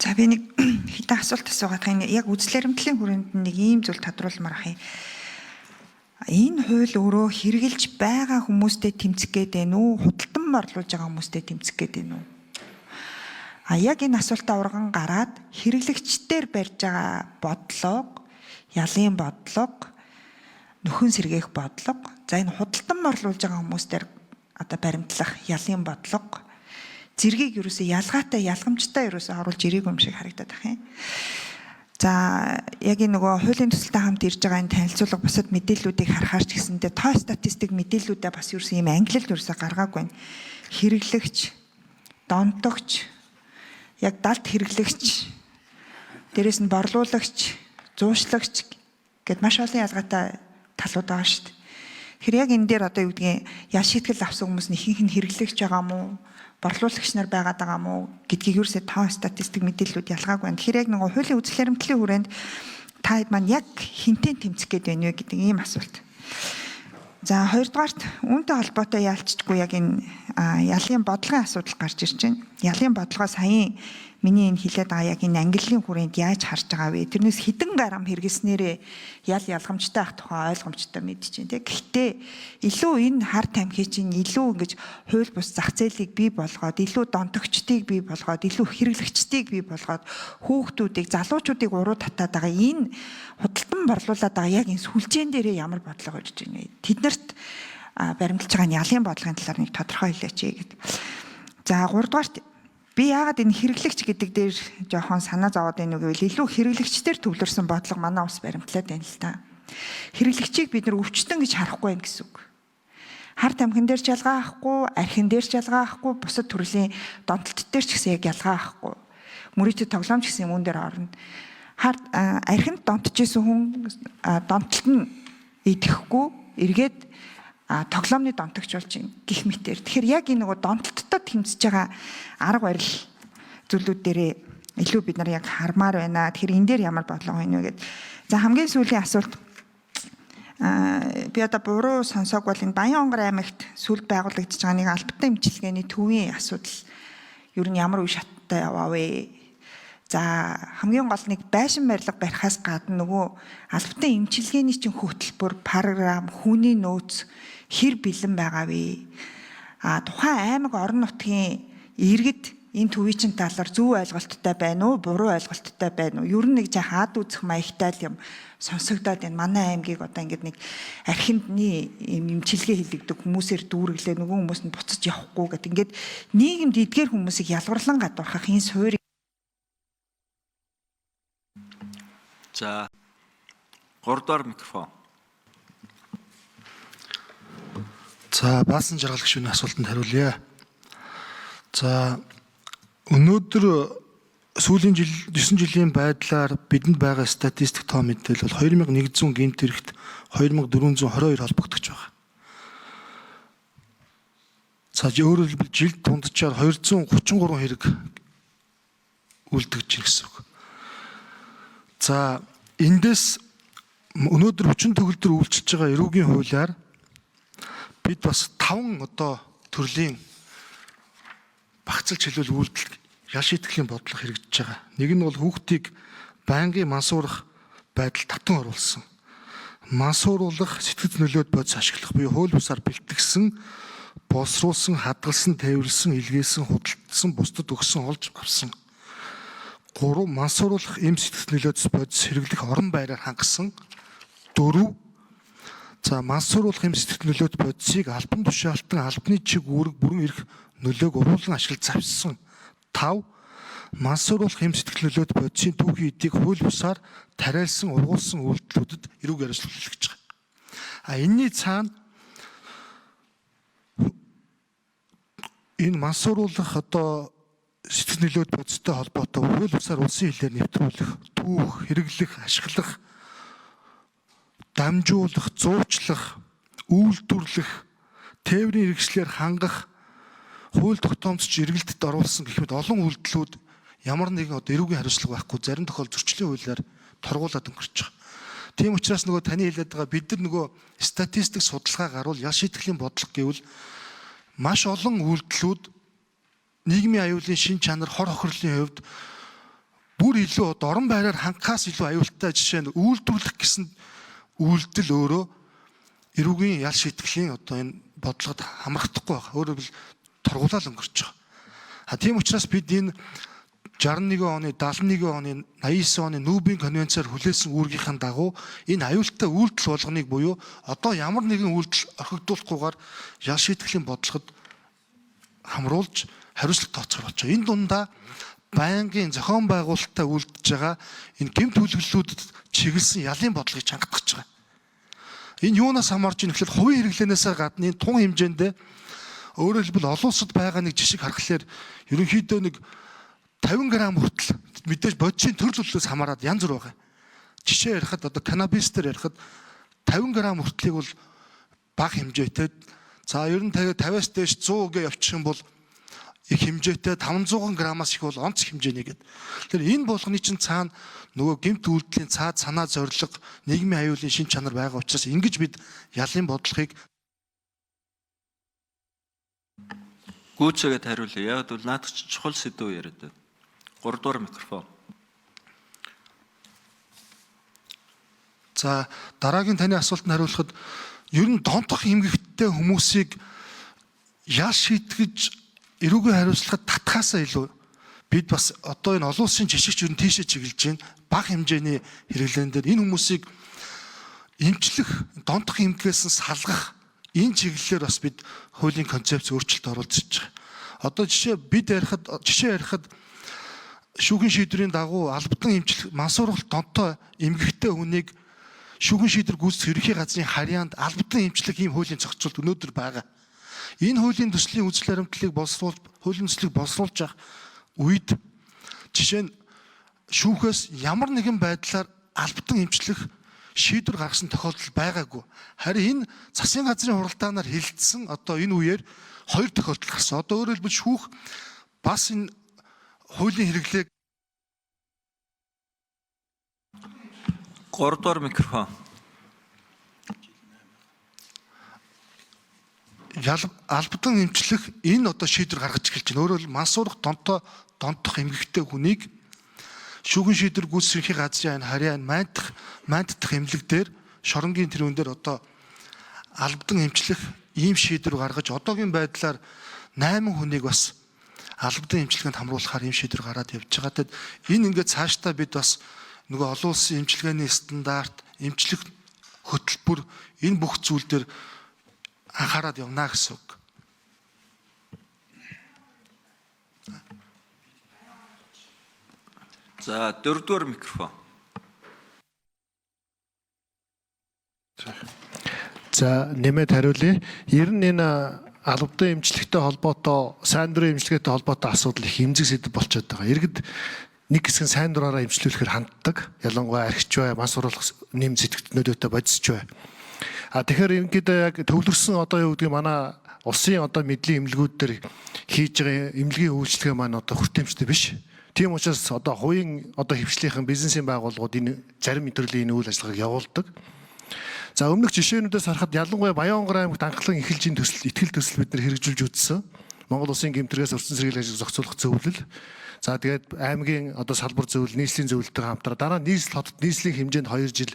За, би нэг хэдэн асуулт асуугаад байгаа. Яг үзэл баримтлалын хүрээнд нэг ийм зүйл тодруулмаар ах юм. Энэ хууль өөрөө хэрэгжилж байгаа хүмүүстэй тэмцэх гээд байна уу? Худалдан борлуулж байгаа хүмүүстэй тэмцэх гээд байна уу? А яг энэ асуултаа урган гараад хэрэглэгчдээр барьж байгаа бодлого, ялын бодлого, нөхөн сэргээх бодлого, за энэ худалдан борлуулж байгаа хүмүүстээр одоо баримтлах ялын бодлого зэргийг ерөөсөө ялгаатай, ялгамжтай ерөөсөө оруулж ирээгүй юм шиг харагдаад байх юм. За, яг энэ нөгөө хуулийн төсөлтэй хамт ирж байгаа энэ танилцуулга, бусад мэдээллүүдийг харахаар ч гэсэндээ тоо статистик мэдээллүүдээ бас ерөөсөө ийм ангилалд ерөөсөө гаргаагүй байна. Хэрэглэгч, донтогч, яг далд хэрэглэгч, дээрэс нь борлуулагч, зуушлагч гэд маш олон ялгаатай талууд байгаа шүү дээ. Тэгэхээр яг энэ дээр одоо юу гэдгийг, ял шийтгэл авсан хүмүүс нь ихэнх нь хэрэглэгч байгаа юм уу, борлуулагч нар байгаад байгаа юм уу гэдгийг ерөөсөө тоо статистик мэдээллүүд ялгаагүй байна. Тэгэхээр яг нөгөө хуулийн үзэл баримтлалын хүрээнд та хэд маань яг хэнтэй тэмцэх гээд байна вэ гэдэг ийм асуулт. За, хоёрдугаарт үүнтэй холбоотой яалччгүй яг энэ ялын бодлогын асуудал гарч ирж байна. Ялын бодлогоо саяын миний энэ хэлээд байгаа яг энэ ангиллын хүрээнд яаж харж байгаа вэ? Тэрнээс хэдэн гарам хэрэглэснээрээ ял ялгамжтай ах тухай ойлгомжтой мэдчихээн тэ. Гэхдээ илүү энэ хар тамхи чинь илүү ингэж хууль бус зах зээлийг бий болгоод, илүү донтогчдыг бий болгоод, илүү хэрэглэгчдийг бий болгоод, хүүхдүүдийг, залуучуудыг уруу татаад байгаа энэ худалдан борлуулад байгаа яг энэ сүлжээн дээрээ ямар бодлого ирж байна вэ? Тэднэрт баримталж байгаа ялын бодлогын талаар нэг тодорхой хэлээч гэд. За, гуравдугаарт би яагаад энэ хэрэглэгч гэдэг дээр жоохон санаа зовоод байна уу гэвэл илүү хэрэглэгчдэр төвлөрсөн бодлого манай ус баримтлаад байна л та. Хэрэглэгчийг бид нар өвчтөн гэж харахгүй байна гэсэн үг. Хар тамхин дээр ч ялгаа авахгүй, архин дээр ч ялгаа авахгүй, бусад төрлийн донтолт дээр ч гэсэн яг ялгаа авахгүй. Мөрийтэй тоглоом ч гэсэн юм дээр орно. Хар архинд донтож исэн хүн донтолт нь идэхгүй эргээд тоглоомны донтогч болж байна гих мэтэр. Тэгэхээр яг энэ нөгөө донтолттой тэмцэж байгаа арга барил зүйлүүд дээрээ илүү бид нар яг хармаар байна. Тэгэхээр энэ дээр ямар бодлого байна вэ гэд. За, хамгийн сүүлийн асуулт, би одоо буруу сонсоог бол энэ Баян-Онгор аймагт сүлд байгуулагдаж байгаа нэг албатай эмчилгээний төвийн асуудал ер нь ямар үе шаттай яваа вэ? За, хамгийн гол нэг байшин барилга барихаас гадна нөгөө албатай эмчилгээний чинь хөтөлбөр, програм, хүний нөөц хэр бэлэн байгаа вэ? А тухайн аймаг, орон нутгийн иргэд энэ төвийн чинь талаар зөв ойлголттой байна уу, буруу ойлголттой байна уу? Ер нь нэг жаахан ад үзэх маягтай л юм сонсогдоод байна. Манай аймгийг одоо ингээд нэг архиндны юм эмчилгээ хийлэгдэг хүмүүсээр дүүргэлээ, нөгөө хүмүүс нь буцаж явахгүй гэдэг. Ингээд нийгэмд эдгээр хүмүүсийг ялгарлан гадуурхах энэ суурь. За, 3 дугаар микрофон. За, Баасан жаргал гишүүний асуултанд хариулъя. За, өнөөдөр сүүлийн жил 9 жилийн байдлаар бидэнд байгаа статистик тоо мэдээлэл бол 2100 гэмт хэрэгт 2422 холбогдож байгаа. За, өөрөөр хэлбэл жилд дунджаар 233 хэрэг үлдэгдэж байна гэсэн үг. За, эндээс өнөөдөр хүчин төгөлдөр үйлчилж байгаа эрүүгийн хуулиар бид бас 5 одоо төрлийн багцлж хэлбэл үйлдэл ял шийтгэлийн бодлого хэрэгжиж байгаа. Нэг нь бол хүүхдийг байнгын мансуурах байдал татан оруулсан. Мансууруулах, сэтгэц нөлөөд бодис ашиглах буюу хууль бусаар бэлтгэсэн, боловсруулсан, хадгалсан, тээвэрлсэн, илгээсэн, худалдсан, бусдад өгсөн, олж авсан. 3, мансууруулах эм сэтгэц нөлөөд бодис хэрэглэх орон байраар хангасан. 4, за, мансууруулах эм сэтгэц нөлөөт бодисыг албан тушаалтан албаны чиг үүрэг, бүрэн эрх нөлөөг уруулан ашиглаж завссан. 5, мансууруулах эм сэтгэл нөлөөт бодисын түүхийн эдийг хууль бусаар тариалсан, ургуулсан үйлдэлүүдэд эрүүг хариуцлага хүлээгдэж байгаа. А энэний цаана энэ мансууруулах одоо сэтгэл нөлөөт бодистой холбоотой хууль бусаар улсын хилээр нэвтрүүлэх, түүх, хэрэглэх, ашиглах, дамжуулах, зуучлах, үйлдвэрлэх, тээврийн хэрэгслээр хангах, хууль тогтоомжч эргэлтэд оруулсан гэх мэт олон үйлдэлүүд ямар нэгэн одоо эрүүгийн хариуцлага байхгүй, зарим тохиолдолд зөрчлийн хуулиар торгуулад өнгөрч байгаа. Тийм учраас нөгөө таны хэлээд байгаа бид нар нөгөө статистик судалгаа гарвал ял шийтгэлийн бодлого гэвэл маш олон үйлдэлүүд нийгмийн аюулын шин чанар, хор хохирлын хувьд Бүр илүү одоо орон байраар хангахаас илүү аюултай жишээ нь үйлдвэрлэх гэсэн үйлдэл өөрөө эрүүгийн ял шийтгэлийн одоо энэ бодлогод хамрагдахгүй байгаа. Өөрөөр хэлбэл торгуулаад өнгөрч байгаа. А тийм учраас бид энэ 61 оны, 71 оны, 89 оны Нүүбийн конвенцээр хүлээсэн үүргийнхэн дагуу энэ аюултай үйлдэл болгоныг буюу одоо ямар нэгэн үйлдэл орхигдуулахгүйгээр ял шийтгэлийн бодлогод хамруулж хариуцлага тооцоолж болж байгаа. Энэ дундаа байнгын зохион байгуулалттай үйлдэж байгаа энэ гэмт хүлэглэлүүдэд чиглэсэн ялын бодлогыг чангатгах гэж байгаа. Энэ юунаас хамаарч ийн гэхэл хувийн хэрэглээнээсээ гадна энэ тун хэмжээнд өөрөөр хэлбэл олон улсад байгаа нэг жишг харахаар ерөнхийдөө нэг 50 г хүртэл мэдээж бодисын төрөл төлөөс хамаарат янз бүр байгаа. Жишээ ярихад одоо каннабис дээр ярихад 50 г хүртлийг бол бага хэмжээтэй. За ер нь 50-аас дээш 100 гээ явчих юм бол их хэмжээтэй 500 грамаас их бол онц хэмжээний гэдэг. Тэгэхээр энэ болгоны чинь цаана нөгөө гэмт үйлдэлийн цаад санаа зориг, нийгмийн аюулын шин чанар байгаа учраас ингэж бид ялын бодлогыг Гүйцээгээд хариулъя. Яг бол наадах чинь чухал сэдв яриад байна. 3 дугаар микрофон. За дараагийн таны асуултанд хариулахад ер нь донтох эмгэгтэй хүмүүсийг ял шийтгэж эрүүгийн хариуцлагад татхаасаа илүү бид бас одоо энэ олон улсын жишгч ер нь тийшээ чиглэж байна. Бага хэмжээний хэрэглээн дээр энэ хүмүүсийг эмчлэх, донтох эмгэгээс нь салгах энэ чиглэлээр бас бид хуулийн концепц өөрчлөлт оруулж ирж байгаа. Одоо жишээ бид ярихад жишээ ярихад шүүхийн шийдвэрийн дагуу албадан эмчлэх мансууруулалт донтой эмгэгтэй хүнийг шүүхийн шийдвэр гүйцэтгэх ерөнхий газрын харьяанд албадан эмчлэх ийм хуулийн зохицуулт өнөөдөр байгаа. Энэ хуулийн төслийн үзэл баримтлалыг боловсруулж хуулийн төслийг боловсруулж явах үед жишээ нь шүүхээс ямар нэгэн байдлаар албадан эмчлэх шийдвэр гаргасан тохиолдол байгаагүй. Харин энэ засгийн газрын хуралдаанаар хилдсэн одоо энэ үеэр хоёр тохиолдол гарсан. Одоо өөрөөр хэлбэл шүүх бас энэ хуулийн хэрэглээг 3 дугаар микрофон. Албадан эмчлэх энэ одоо шийдвэр гаргаж эхэлж байна. Өөрөөр хэлбэл мансуурах донтоо донтох эмгэгтэй хүнийг шүүхэн шийдвэр гүйцэтгэхийн газрын энэ харьяа энэ майндах майнддах эмнэлэг дээр шоронгийн тэрүүн дээр одоо албадан эмчлэх ийм шийдвэр гаргаж одоогийн байдлаар 8 хүнийг бас албадан эмчилгээнд хамруулахаар ийм шийдвэр гараад явж байгаа. Тэгэд энэ ингээд цаашдаа бид бас нөгөө олон улсын эмчилгээний стандарт, эмчлэх хөтөлбөр энэ бүх зүйл дээр анхаарад явна гэсэн үг. За 4 дугаар микрофон. За нэмээд хариулъя. Ер нь энэ албадан эмчилгээтэй холбоотой, сайн дурын эмчилгээтэй холбоотой асуудал их эмзэг сэдэв болчиход байгаа. Иргэд нэг хэсэг нь сайн дураараа эмчлүүлэхээр ханддаг. Ялангуяа архич бай, мас уруулах нэм сэтгэгт нөлөөтэй бодисч бай. А тэгэхээр ингээд яг төвлөрсөн одоо юу гэдгийг манай улсын одоо мэдлийн эмнэлгүүд дээр хийж байгаа эмнэлгийн үйлчилгээ маань одоо хүртээмжтэй биш. Тийм учраас одоо хувийн одоо хөвчлийнхэн бизнесийн байгууллагууд энэ зарим төрлийн энэ үйл ажиллагааг явуулдаг. За өмнөх жишээнүүдээс харахад ялангуяа Баян-Онгор аймагт анхлан эхэлж энэ төсөл итгэл төсөл бид нэр хэрэгжүүлж үзсэн. Монгол Улсын гэмтрэгээс өрсөн сэргийлэх ажил зохицуулах зөвлөл. За тэгээд аймгийн одоо салбар зөвлөл, нийслэлийн зөвлөлтөйгээ хамтраа дараа нь нийслэл хотод нийслэлийн хэмжээнд 2 жил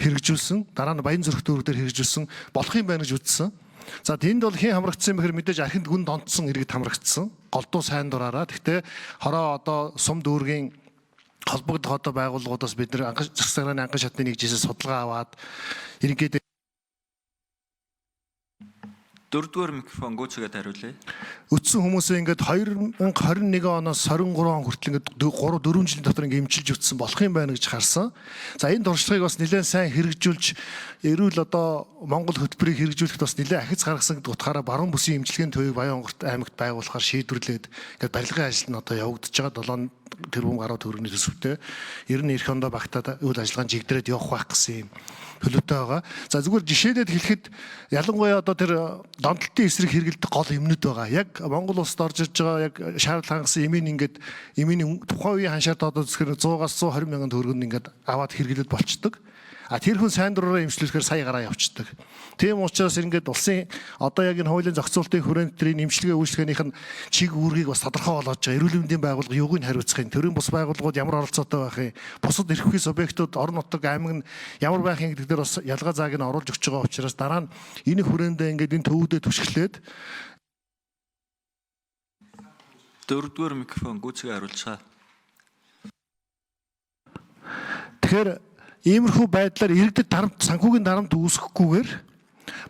хэрэгжүүлсэн. Дараа нь Баян зүрх дүүрэг дээр хэрэгжүүлсэн. Болох юм байна гэж үзсэн. За тэнд бол хэн хамрагдсан юм бэхэр мэдээж архинд гүн донтсон иргэд хамрагдсан. Голдуу сайн дураараа. Гэхдээ хороо одоо сум дүүргийн холбогдох одоо байгууллагуудаас бид нэр анхан засаг дарганы анхан шатны нэгжээс судалгаа аваад ерөнхийдөө 4 дугаар микрофон гүйцээгээд хариулъя. Өтсөн хүмүүсээ ингээд 2021 оноос 23 он хүртэл ингээд 3 4 жилийн дотор ингээд эмчилж өтсөн болох юм байна гэж харсан. За энэ туршлагыг бас нэлээд сайн хэрэгжүүлж эрүүл одоо Монгол хөтөлбөрийг хэрэгжүүлэхэд бас нэлээд ахиц гаргасан гэдэг утгаараа баруун бүсийн эмчилгээний төвийг Баян-Онгорт аймагт байгуулахаар шийдвэрлээд ингээд барилгын ажил нь одоо явагдаж байгаа 7 тэрбум гаруй төгрөгийн төсөвтэй. Ер нь эх ондоо багтаад үйл ажиллагаанд жигдрээд явах байх гэсэн юм төлөвтэй байгаа. За зүгээр жишээлээд хэлэхэд ялангуяа одоо тэр донтолтын эсрэг хэрэглэдэг гол юмнууд байгаа. Яг Монгол улсад орж ирж байгаа яг шаардлага хангасан эмийн ингээд эмийн тухайн үеийн ханшаар одоо зүсгээр 100-аас 120 мянган төгрөгөнд ингээд аваад хэрэглээд болчдөг. А тэр хүн сайн дураараа эмчлүүлэхээр сая гараа явцдаг. Тийм учраас ингээд улсын одоо яг энэ хуулийн зохицуултын хүрээнд тэр энэ эмчилгээ үйлчилгээнийх нь чиг үүргийг бас тодорхой болгож байгаа. Эрүүл мэндийн байгууллага юуг нь хариуцах юм, төрийн бус байгууллагууд ямар оролцоотой байх юм, бусад эрх бүхий субъектууд орон нутаг, аймаг нь ямар байх юм гэдэг дээр бас ялгаа зааг нь оруулж өгч байгаа учраас дараа нь энэ хүрээндээ ингээд энэ төвүүдэд түшиглээд Дөрөвдүгээр микрофон гүйцэгээ хариулцгаа. Тэгэхээр иймэрхүү байдлаар иргэдэд дарамт санхүүгийн дарамт үүсгэхгүйгээр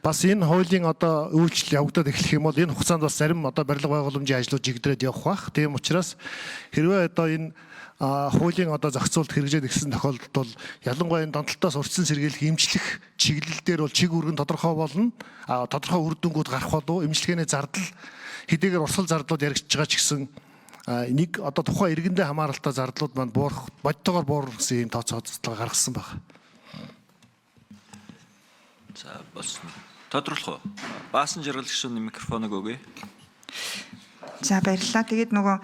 бас энэ хуулийн одоо үйлчлэл явагдаад эхлэх юм бол энэ хугацаанд бас зарим одоо барилга байгууламжийн ажлууд жигдрээд явах бах. Тийм учраас хэрвээ одоо энэ хуулийн одоо зохицуулалт хэрэгжээд ирсэн тохиолдолд бол ялангуяа энэ донтолтоос урьдчилан сэргийлэх эмчлэх чиглэл дээр бол чиг үүрэг нь тодорхой болно. Тодорхой үр дүнгууд гарах болов. Эмчилгээний зардал хэдийгээр урсгал зардлууд яригдж байгаа ч гэсэн нэг одоо тухайн иргэндээ хамааралтай зардлууд маань буурах бодтойгоор буурах гэсэн ийм тооцоо цэцлэг гаргасан байна. За болсон. Тодруулах уу? Баасан жаргал гишүүний микрофоныг өгье. За баярлалаа. Тэгээд нөгөө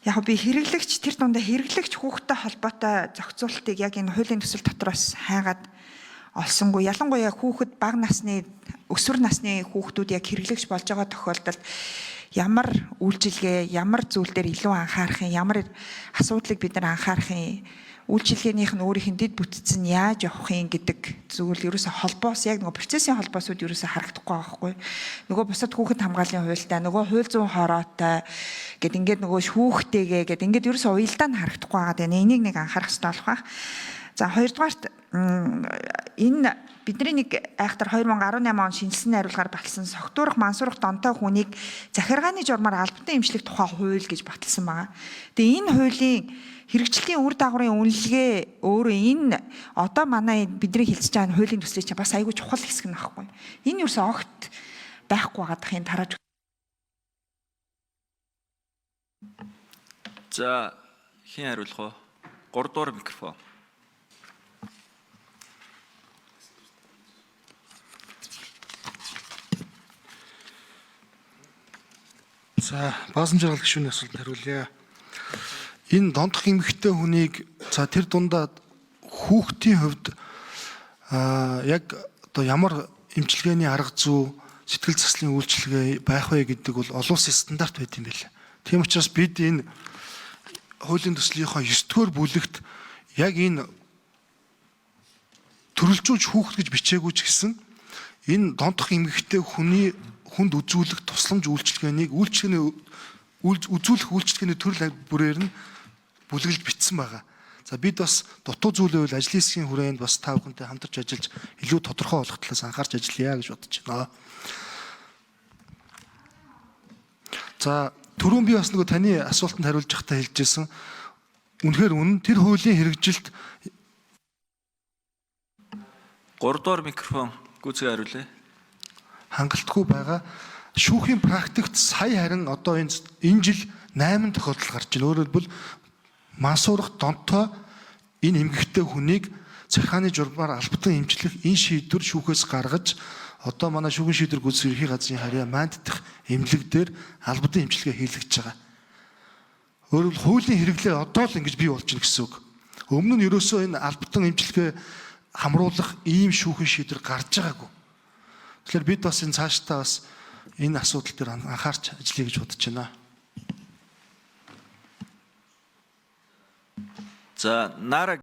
яг би хэрэглэгч тэр дундаа хэрэглэгч хүүхдтэй холбоотой зохицуултыг яг энэ хуулийн төсөл дотроос хайгаад олсонгүй. Ялангуяа хүүхэд бага насны өсвөр насны хүүхдүүд яг хэрэглэгч болж байгаа тохиолдолд ямар үйлчилгээ, ямар зүйл дээр илүү анхаарах юм, ямар асуудлыг бид нар анхаарах юм, үйлчилгээнийх нь өөрийнх нь дэд бүтц нь яаж явах юм гэдэг зүйл ерөөсө холбоос яг нөгөө процессын холбоосууд ерөөсө харагдахгүй байгаа байхгүй. Нөгөө бусад хүүхэд хамгааллын хуультай, нөгөө хууль зүйн хороотой гэд ингээд нөгөө шүүхтэйгээ гэд ингээд ерөөсө уялдаа нь харагдахгүй байгаа. Тэгээ энийг нэг анхаарах хэрэгтэй болох байх. За хоёрдугаарт энэ бидний нэг айхтар 2018 он шинжилсэн найруулгаар баталсан согтуурах мансуурах донтой хүнийг захиргааны журмаар албатай эмчлэх тухай хууль гэж баталсан байгаа. Тэгээ энэ хуулийн хэрэгжлийн үр дагаврын үнэлгээ өөрөө энэ одоо манай бидний хэлцэж байгаа хуулийн төслийг чинь бас айгүй чухал хэсэг нь багхгүй. Энэ юусэн огт байхгүй байгаадах юм тарааж. За хэн хариулах вэ? 3 дугаар микрофон. За Баасан жаргал гишүүний асуултанд хариулъя. Энэ донтох эмэгтэй хүнийг за тэр дундаа хүүхдийн хувьд яг одоо ямар эмчилгээний арга зүй сэтгэл заслын үйлчилгээ байх вэ гэдэг бол олон улсын стандарт байт юм билээ. Тийм учраас бид энэ хуулийн төслийнхоо 9 дугаар бүлэгт яг энэ төрөлжүүлж хүүхэд гэж бичээгүй ч гэсэн энэ донтох эмэгтэй хүний хүнд үзүүлэх тусламж үйлчилгээнийг үйлчилгээний үзүүлэх үйлчилгээний төрөл бүрээр нь бүлэглэж бичсэн байгаа. За бид бас дутуу зүйл байвал ажлын хэсгийн хүрээнд бас та бүхэнтэй хамтарч ажиллаж илүү тодорхой болох талаас анхаарч ажиллая гэж бодож байна. За түрүүн би бас нөгөө таны асуултанд хариулж байхдаа хэлж ирсэн. Үнэхээр үнэн тэр хуулийн хэрэгжилт 3 дугаар микрофон гүйцэгээ хариулъя. Хангалтгүй байгаа. Шүүхийн практикт сая харин одоо энэ жил 8 тохиолдол гарч байна. Өөрөөр хэлбэл мансуурах донтой энэ эмгэгтэй хүнийг захиргааны журмаар албатан эмчлэх энэ шийдвэр шүүхээс гаргаж одоо манай шүүхийн шийдвэр гүйцэтгэх ерхий газрын харьяа манд дах эмнэлэг дээр албатан эмчилгээ хийлгэж байгаа. Өөрөөр хэлбэл хуулийн хэрэглээ одоо л ингэж бий болж байна гэсэн үг. Өмнө нь ерөөсөө энэ албатан эмчилгээ хамруулах ийм шүүхийн шийдвэр гарч байгаагүй. Тэгэхээр бид бас энэ цаашдаа бас энэ асуудал дээр анхаарч ажиллая гэж бодож байна. За Нара